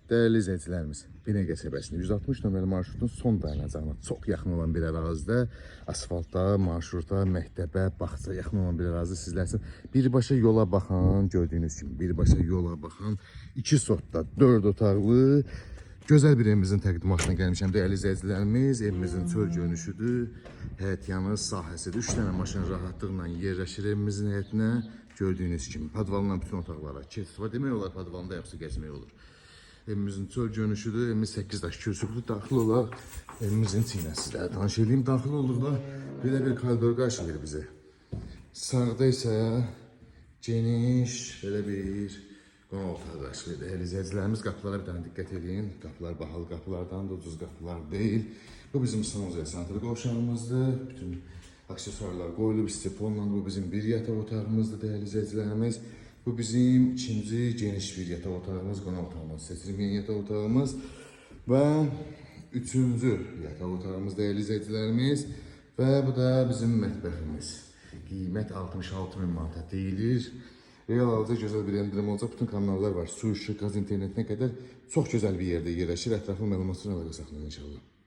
Dəyərli izləyicilərimiz, Binə qəsəbəsində 160 nömrəli marşrutun son dayanacağına çox yaxın olan bir ərazidə, asfalta, marşruta, məktəbə, bağça yaxın olan bir ərazi sizlər üçün birbaşa yola baxan, gördüyünüz kimi birbaşa yola baxan 2 sotda 4 otaqlı gözəl bir evimizin təqdimatına gəlmişəm dəyərli izləyicilərimiz. Evimizin çöl görünüşüdür. Həyət yanı sahəsidir. 3 dənə maşın rahatlıqla yerləşir evimizin həyətinə. Gördüyünüz kimi podvalla bütün otaqlara keçid var. Demək olar podvalında yoxsa gəzmək olur. Evimizin çöl görünüşüdür. Evimiz 8 daş kürsülü daxil olaq. Evimizin içi ilə sizlərə tanış edeyim. Daxil olduqda belə bir koridor qarşılayır bizi. Sağda isə geniş belə bir qonaq otağı qarşılayır. Dəyərli izləyicilərimiz, qapılara bir dənə diqqət edin. Qapılar bahalı qapılardandır, ucuz qapılar deyil. Bu bizim sanuzel santral qovşağımızdır. Bütün aksesuarlar qoyulub, istifonla bu bizim bir yataq otağımızdır dəyərli izləyicilərimiz. Bu bizim ikinci geniş bir yataq otağımız, qonaq otağımız, seçilmeyen yataq otağımız və üçüncü yataq otağımız dəyərli izləyicilərimiz və bu da bizim mətbəximiz. Qiymət 66 min manata deyilir. Real alıcı gözəl bir endirim olacaq. Bütün kanallar var. Su, işıq, qaz, internetinə qədər çox gözəl bir yerdə yerləşir. Ətraflı məlumat üçün əlaqə saxlayın inşallah.